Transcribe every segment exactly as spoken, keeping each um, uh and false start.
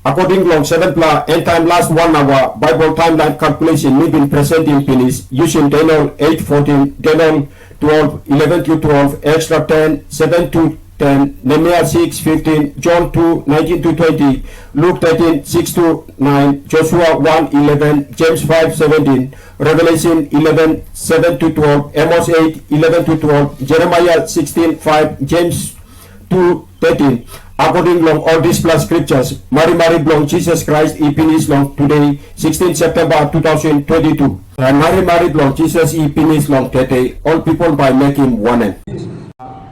According long sevenpela end time last one hour Bible timeline calculation mi bin presentim pinis, using Daniel eight fourteen, Daniel twelve eleven to twelve, Ezra ten seven to ten, Nehemiah six fifteen, John two nineteen to twenty, Luke thirteen six to nine, Joshua one eleven, James five seventeen, Revelation eleven seven to twelve, Amos eight eleven to twelve, Jeremiah sixteen five, James two thirteen. According long all dispela scriptures, marimari bilong Jisas Krais i pinis long today, sixteen September two thousand twenty-two. Na marimari bilong Jisas i pinis long tete, ol pipel bai mekim wanem?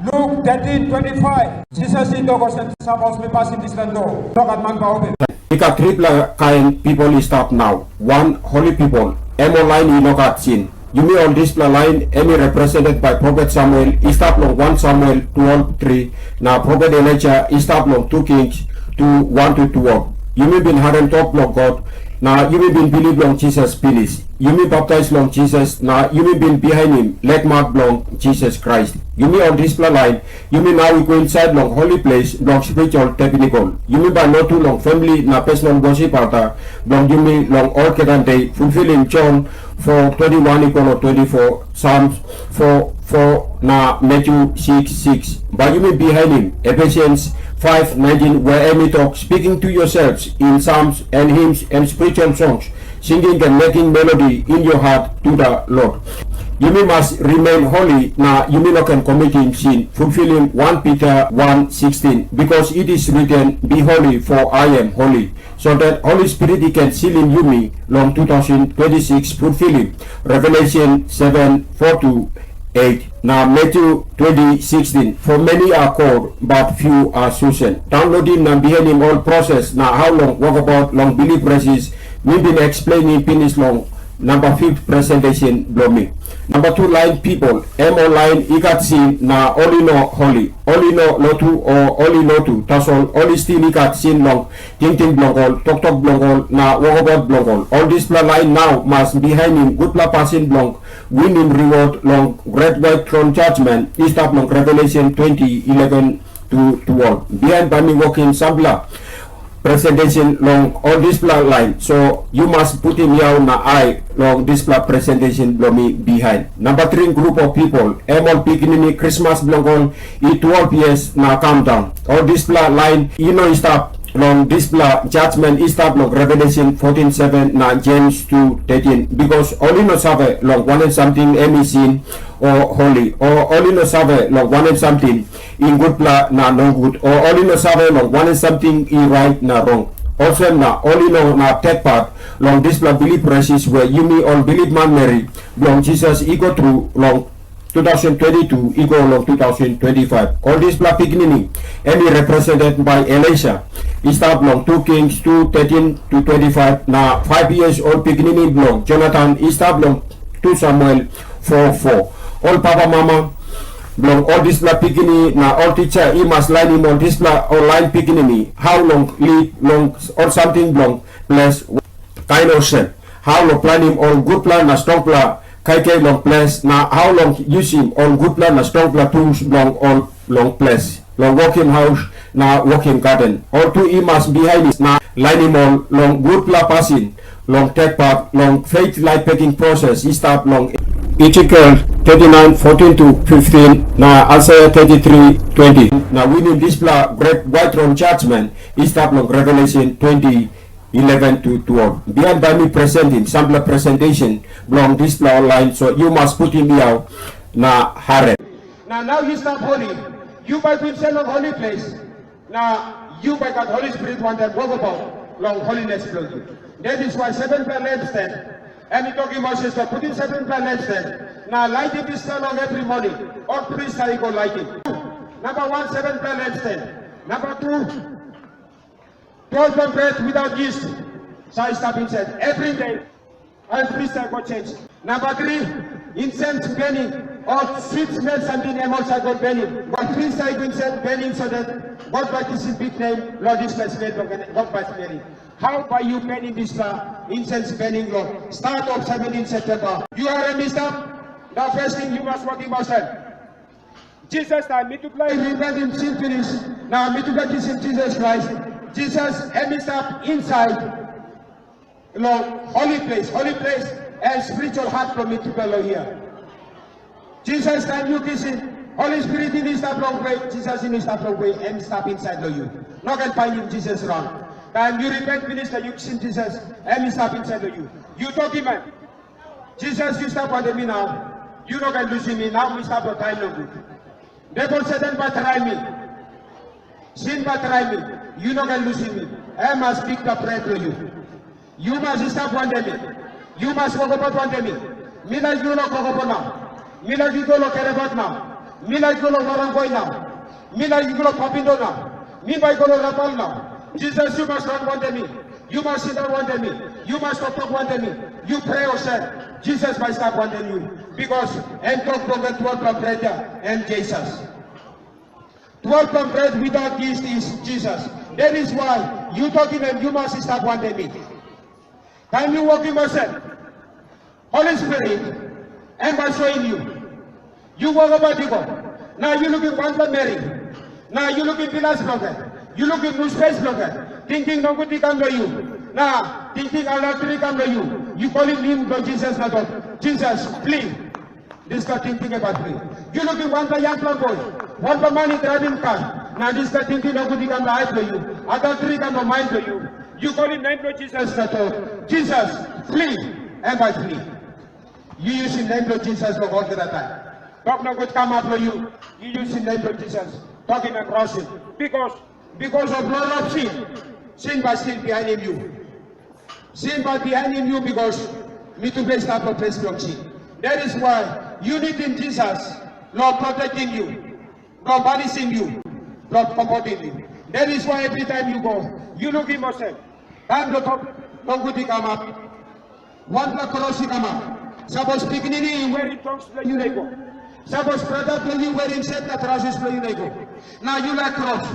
Luk thirteen twenty-five, Jisas i tok olsem, "Sapos mi pasim dispela dua, nogat man bai opim." I gat tripela kain pipel i stap nau. Wan, holi pipel, em ol lain i no gat sin. Yumi ol dispela lain em i represented by profet Samuel i stap long wan Samuel twelve three, na profet Elaija i stap long two Kings two one to twelve. Yumi bin harim tok bilong God, na yumi bin bilip long Jisas pinis. Yumi baptais long Jisas, na yumi bin bihainim lekmak bilong Jisas Krais. Yumi ol dispela lain, yumi nau i go insait long holi ples bilong spiritual tabernacle. Yumi bai lotu long famili na personal worship altar bilong yumi long olgeta de, fulfilim Jon four twenty-one i go long twenty-four, Psalms four four na Matthew six six. Bai yumi bihainim Ephesians five nineteen, where em i tok, "Speaking to yourselves in psalms and hymns and spiritual songs, singing and making melody in your heart to the Lord." Yumi mas remain holy, na yumi no ken komitim sin, fulfilim one Peter one sixteen, because it is written, "Be holy, for I am holy." So that Holy Spirit i ken silim yumi long two thousand twenty-six, fulfilim Revelation seven four to eight, na Matthew twenty sixteen, "For many are called, but few are chosen." Downloadim na bihainim ol proses na hau long wokabaut long bilip resis mi bin explainim pinis long namba fifth presentation bilong mi. Namba tu lain pipel, em ol lain i gat sin na ol i no holi, ol i no lotu o ol i lotu, tasol ol i stil i gat sin long tingting bilong ol, toktok bilong ol, na wokabaut bilong ol. Ol dispela lain nau mas bihainim gutpela pasin bilong winim reward long gret wait tron judgment i stap long Revelation twenty eleven to twelve. Bihain bai mi wokim sampela presentation long ol dispela lain, so yu mas putim yau na ai long dispela presentation bilong mi bihain. Namba tri grup of pipel, em ol pikinini krismas bilong ol i twelve years na kam daun. Ol dispela lain i no i stap long dispela judgment i stap long Revelation fourteen seven na James two thirteen, because ol i no save long wanem samting em i sin o holi, o ol i no save long wanem samting i gutpela na nogut, o ol i no save long wanem samting i rait na rong. Olsem na ol i no inap tek pat long dispela bilip resis we yumi ol bilip manmeri bilong Jisas i go tru long two thousand twenty-two i go long two thousand twenty-five. Ol dispela pikinini em i represented by Elisha, i stap long two Kings two thirteen to twenty-five, na five years old pikinini bilong Jonathan i stap long two Samuel four four. Ol papamama bilong ol dispela pikinini na ol tisa i mas lainim ol dispela ol lain pikinini hau long lip long ol samting bilong ples, kain olsem, hau long planim ol gutpela na strongpela kaikai long ples, na hau long yusim ol gutpela na strongpela tools bilong ol long ples, long wokim haus na wokim gaden. Ol tu i mas bihainim na lainim ol long gutpela pasin, long tek pat long faith life peking proses i stap long Ezekiel thirty-nine fourteen to fifteen na Isaiah thirty-three twenty, na winim dispela great white throne judgment i stap long Revelation twenty eleven to twelve. Bihain bai mi presentim sampela presentation bilong dispela online, so yu mas putim yau na harim. Na nau yu stap holi, yu bai bin sel long holi ples, na yu bai gat Holi Spirit wantaim wokabaut long holiness bilong yu. That is why sevenpela lampstand, em i tokim Moses long putim sevenpela lampstand, na laitim dispela long every morning, ol pris i go laitim. Namba wan, sevenpela lampstand. Namba tu, twelve bret without yeast, sa i stap insait. Every day, ol pris i go change. Namba tri, incense burning, ol sweet smell samting em ol sa go burning. Ol pris i go insait burning, so that God bai kisim biknem long dispela smell, God bai smelim. Hau bai yu burning dispela incense burning lo start of seventeen September? Yu harim mi stap? Na first thing yu mas wokim olsem. Jisas, taim mitupela i repentim sin pinis, na mitupela kisim Jisas Krais, Jisas em i stap insait long holi ples. Holi ples em spiritual hat bilong mitupela long hia. Jisas, taim yu kisim, Holi Spirit i no stap longwe, Jisas i no stap longwe, em i stap insait long yu. No ken painim Jisas rong. Taim yu repent pinis na yu kisim Jisas, em i stap insait long yu. Yu tokim em, "Jisas, yu stap wantaim mi nau. Yu no ken lusim mi, nau mi stap long taim nogut. Devil Satan bai traim mi. Sin bai traim mi. Yu no ken lusim mi." Em mas bikpela pret long yu. Yu mas i stap wantaim mi. Yu mas wokabaut wantaim mi. Mi laik yu long Kokopo nau. Mi laik yu go long Kerebat nau. Mi laik yu long Warangoi nau. Mi laik yu go long Papindo nau. Mi bai go long Rapal nau. Jisas, yu mas ran wantaim mi. Yu mas sindaun wantaim mi. Yu mas toktok wantaim mi. Yu prea olsem, Jisas bai i stap wantaim yu. Bikos em tok bilong ol twelve pret ya, em Jisas. Twelve pret without yeast is Jesus. That is why yu tokim em, yu mas i stap wantaim mi. Taim yu wokim olsem, Holi Spirit em bai soim yu. Yu wokabaut i go, na yu lukim wanpela meri, na yu lukim bilas bilong en, yu lukim nuspes bilong en, tingting nogut i kam long yu, na tingting adulteri i kam long yu, yu kolim nem bilong Jisas na tok, "Jisas, plis." Dispela tingting em bai fri. Yu lukim wanpela yangpela boi, wanpela man i draivim kar, na dispela tingting nogut i kam long ai bilong yu, adulteri i kam long main bilong yu. Yu kolim nem bilong Jisas na tok, "Jisas, fri," em bai fri. Yu yusim nem bilong Jisas long olgeta taim. Tok nogut kamap long yu, yu yusim nem bilong Jisas, tokim em rausim. Bikos, bikos of lot of sin, sin bai stil bihainim yu. Sin bai bihainim yu, bikos mitupela i stap long ples bilong sin. That is why yu nidim Jisas long protektim yu, long banisim yu, long komfotim yu. That is why everytaim yu go, yu lukim olsem, taim tok nogut i kamap, wanpela kros i kamap. Sapos pikinini i werim tongs bilong yu na i go. Sapos brata bilong yu werim set na trausis bilong yu na i go. Na yu laik kros.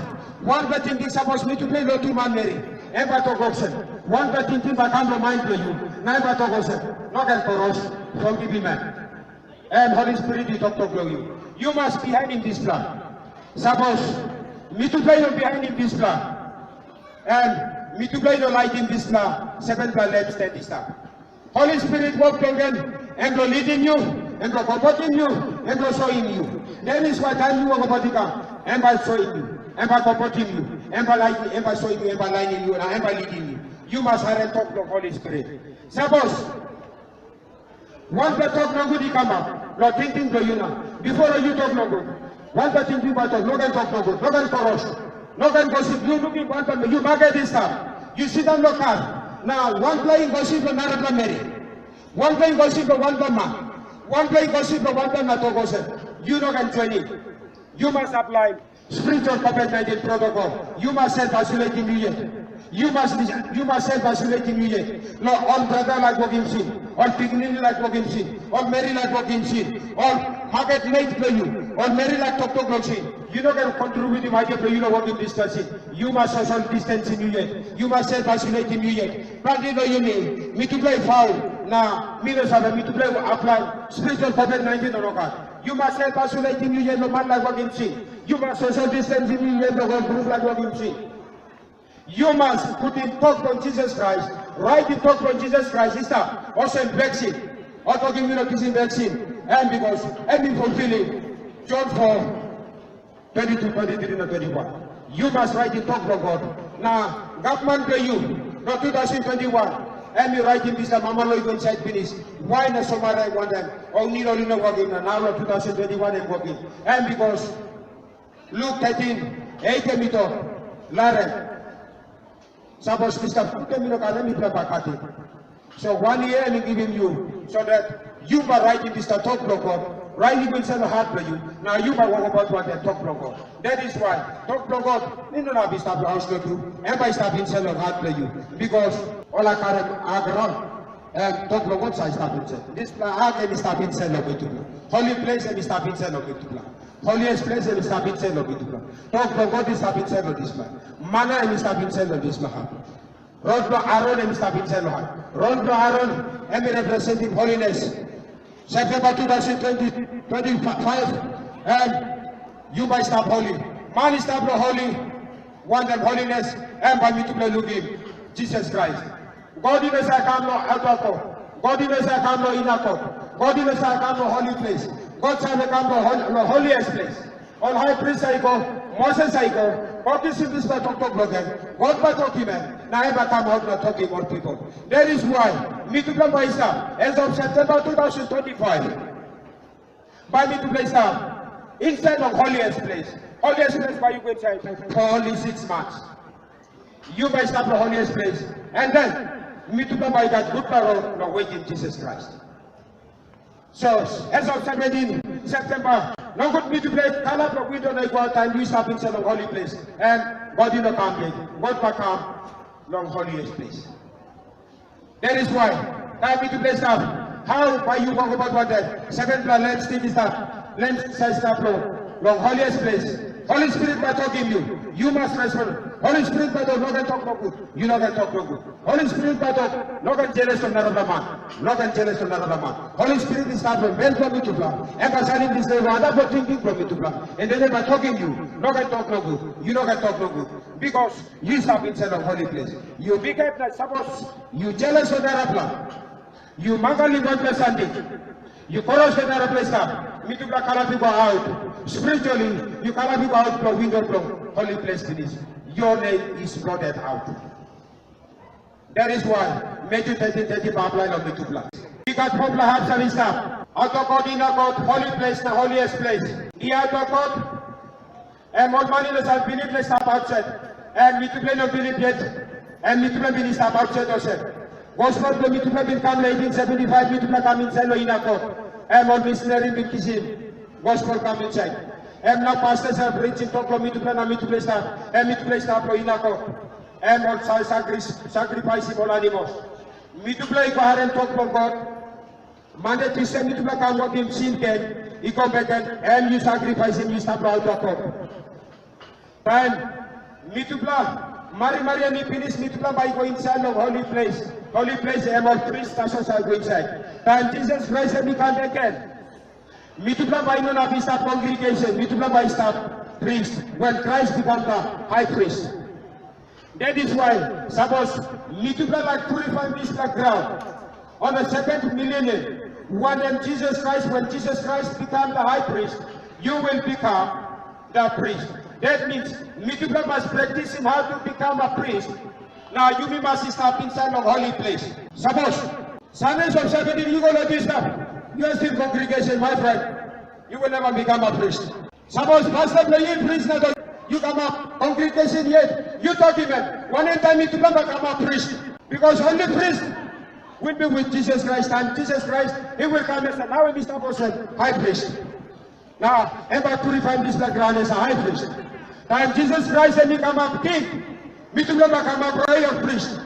Wanpela tingting, sapos mitupela i lotu manmeri, em bai tok olsem, wanpela tingting bai kam long main bilong yu, na em bai tok olsem, "No ken kros, fogivim em." Em Holi Spirit i toktok long yu. Yu mas bihainim dispela. Sapos mitupela i no bihainim dispela, em mitupela i no laitim dispela sevenpela lampstand i stap. Holi Spirit wok bilong en, em bilong lidim yu, em bilong komfotim yu, em bilong soim yu. That is why taim yu wokabaut i kam, em bai soim yu, em bai komfotim yu, em bai laitim, em bai soim yu, em bai lainim yu, na em bai lidim yu. Yu mas harim tok bilong Holi Spirit. Sapos wanpela tok nogut i kamap long tingting bilong yu nau, bipo yu tok nogut, wanpela tingting bai tok, "No ken tok nogut, no ken kros, no ken gosip." Yu lukim wanpela, yu maket i stap, yu sindaun long kar, na wanpela i gosip long narapela meri, wanpela i gosip long wanpela man, wanpela i gosip long wanpela na tok olsem, "Yu no ken joinim." Yu mas aplaim spiritual COVID nineteen protocol. Yu mas self isolatim yu yet. Yu mas, yu mas self isolatim yu yet. Lo, ol brata laik wokim sin, ol pikinini laik wokim sin, ol meri laik wokim sin, ol maket meit bilong yu, ol meri laik toktok long sin. Yu no ken kontributim aidia bilong yu long wokim dispela sin. Yu mas social distancing yu yet. Yu mas self isolatim yu yet. Planti long yumi, mitupela i paul, na mi no save, mitupela i aplaim spiritual COVID nineteen o nogat. Yu mas self isolatim yu yet long man laik wokim sin. Yu mas social distancing yu yet long ol grup laik wokim sin. Yu mas putim tok bilong Jisas Krais, raitim tok bilong Jisas Krais i stap olsem vaksin. Ol tokim yu long kisim vaksin, em bikos em i fulfilim Jon four, twenty two, twenty three na twenty one. Yu mas raitim tok bilong God. Na gavman bilong yu long two thousand twenty one, em i raitim dispela mama lo i go insait pinis. Wain na Samaria i wantaim, o Nil ol i no wokim, na nau long two thousand twenty one em wokim. Em bikos Luk thirteen eight em i tok, larim. Sapos mi stap gut, em i no gat, em mipela bai katim. So wan yia em i givim yu, so that yu bai raitim dispela tok bilong God, rait i go insait long hat bilong yu, na yu bai wokabaut wantaim tok bilong God. That is why tok bilong God i no inap i stap long haus lotu, em bai i stap insait long hat bilong yu, bikos ol i karim ark raun, em tok bilong God sa i stap insait. Dispela ark em i stap insait long mitupela. Holi ples em i stap insait long mitupela. Holiest ples em i stap insait long mitupela. Tok bilong God i stap insait long dispela. Mana em i stap insait long dispela hap. Rot bilong Aron em i stap insait long hap. Rot bilong Aron em i representim holiness. Septemba two thousand twenty, twenty-five, em yu bai stap holi. Man i stap long holi, Wantaim holiness, em bai mitupela lukim Jisas Krais. God i no save kam long autako. God i no save kam long inakok. God i no save kam long holi ples. God save kam long hol-, long holiest ples. Ol high priest i go, Moses i go, ol kisim dispela toktok bilong en. God bai tokim em, na em bai kam aut na tokim ol pipel. That is why mitupela bai i stap, as of September two thousand twenty-five, bai mitupela i stap inside long holiest place. Holiest place bai yu go inside for only six months. Yu bai stap long holiest place, and then mitupela bai gat gutpela rot long wetim Jisas Krais. So, as of seventeen September, nogut mitupela i kalap long windo na i go aut taim yu stap insait long holi ples, em God i no kam yet. God bai kam long holiest place. That is why, taim mitupela i stap, hau bai yu wokabaut wantaim sevenpela lampstik i stap, lampstik i stap long, long holiest place? Holy Spirit bai tokim yu, yu mas respond. Holy Spirit bai tok, no ken tok nogut, yu no ken tok nogut. Holy Spirit bai tok, no ken jeles long narapela man, no ken jeles long narapela man. Holy Spirit i stap long bel bilong mitupela, em bai salim dispela wantaim long tingting bilong mitupela, and then em bai tokim yu, no ken tok nogut, yu no ken tok nogut, because yu stap insait long holi ples. Yu bikhet na sapos yu jeles long narapela, yu mangalim wanpela samting, yu kros long narapela i stap, mitupela kalap i go aut. Spiritually, yu kalap i go aut long windo bilong holi ples pinis. Your name is blotted out. That is why Matthew thirteen thirty bai aplai long mitupela. I gat fopela hap save i stap. Aut long God, inap God, holi ples na holiest ples. I aut long God, em ol man i no save bilip na i stap ausait. Em mitupela i no bilip yet, em mitupela bin i stap ausait olsem. Gospel bilong mitupela bin kam long eighteen seventy-five, mitupela kam insait long inap God. Em ol misineri bin kisim gospel kam insait. Em nau pasta i save preaching tok long mitupela na mitupela i stap, em mitupela i stap long inap God. Em ol sa-, sakri-, sakrifaisim ol animals. Mitupela i go harim tok bilong God. Mande Tuesday mitupela kam wokim sin gen i go bek gen, em yu sakrifaisim yu stap long aut long God. Taim mitupela marimari em i pinis, mitupela bai i go insait long holi ples. Holi ples em ol pris tasol save go insait. Taim Jisas Krais em i kam bek gen, mitupela bai i no inap i stap congregation, mitupela bai i stap pris, when Christ become the high priest. That is why, sapos mitupela laik purifaim dispela graun, on the second millennium, wanem, Jesus Christ, when Jesus Christ become the high priest, you will become the priest. That means, mitupela mas practicing how to become a priest. Na yumi mas i stap insait long holi ples. Sapos Sundays of seventeen, you go like this now. You are still congregation, my friend. You will never become a priest. Sapos pasta bilong yu pris na tok, yu kamap congregation yet, yu tokim em, wanem taim mitupela bai kamap pris? Because only priest will be with Jesus Christ, and Jesus Christ, he will come as a, nau em i stap olsem high priest. Na em bai purifaim dispela graun as a high priest. Taim Jisas Krais em i kamap king, mitupela bai kamap royal priest.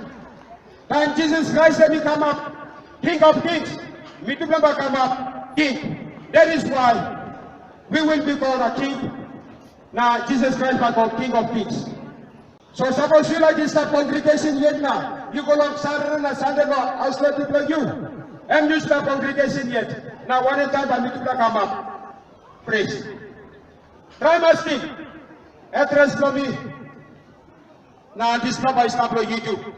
Taim Jisas Krais em i kamap King of Kings, mitupela bai kamap king. That is why we will be called a king. Na Jisas Krais bai called King of Kings. So sapos yu laik i stap congregation yet na yu go long Saturday na Sunday long haus lotu bilong yu, em yu stap congregation yet, na wanem taim bai mitupela kamap priest? Traim askim adres bilong mi, na dispela bai i stap long YouTube.